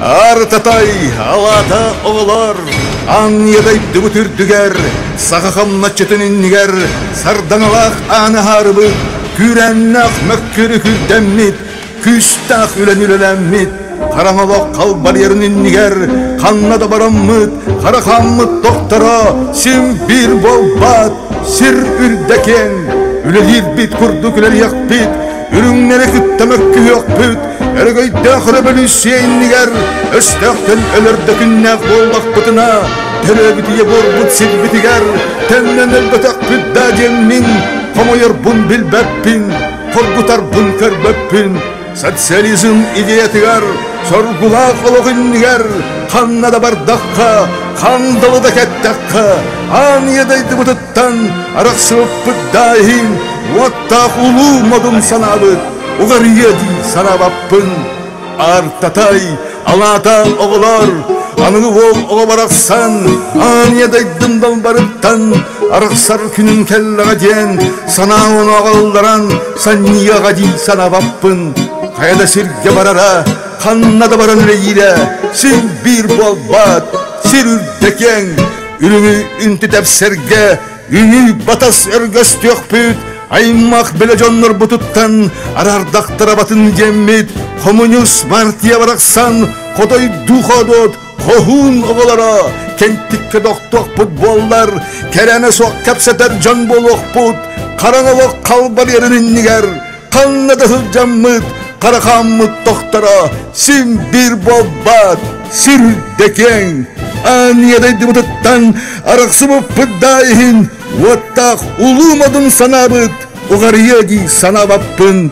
Аар-татай, алаата оҕолор, аан дойдубут үрдүгэр, саха хамначчытын иннигэр сардаҥалаах ааны аһаарыбыт, күүрээннээх мөккүөрү күүрдэммит, күүстээх үлэни үлэлэммит, хараҥа олох халбарыйарын иннигэр ханна да бараммыт, хара хааммыт тохторо син биир буолбат, сир үрдэ киэҥ, үлэлиирбит курдук үлэлиэхпит, үрүҥнэри кытта мөккүһүөхпүт, өрөгөйдөөх өрөбөлүүссүйэ иннигэр өстөөхтөн өлөрдө күннээх буоллахпытына, төрөөбүт ийэ буорбут сирбитигэр төннөн өлбөтөхпүт да диэммин хомойорбун билбэппин, хоргутарбын көрбөппүн. Социализм идеятыгар, соргулаах олох иннигэр ханна да бардахха, хандалы да кэттэххэ, аан ийэ дойдубутуттан арахсыбыппыт да иһин уоттаах улуу модун санаабыт уҕарыйыа дии санаабаппын. Артатай, алаата оҕолор, аныгы уол оҕо барахсан, аан ийэ дойдум далбарыттан арахсар күнүм кэллэҕэ диэн санаа оноҕоллорон санньыйыаҕа дии санаабаппын. Хайа да сиргэ барара, ханна да баран үлэлиирэ син биир буолбат, сир үрдэ киэҥ, үрүҥү үнтү тэпсэргэ үҥүү батас өргөстүөхпүт, аймах билэ дьоннорбутуттан араардахтара батын диэммит, хомуньуус партия барахсан хотойдуу хоодуот хоһуун оҕолоро кэнтиккэ тохтуохпут буоллар, кэрээнэ суох кэпсэтэр дьон буолуохпут, хараҥа олох халбарыйарын иннигэр ханна да сылдьаммыт, харахааммыт тохторо син биир буолбат, сир үрдэ киэҥ. Аан ийэ дойдубутуттан арахсыбыппыт да иһин уоттаах улуу модун санаабыт уҕарыйыа дии санаабаппын.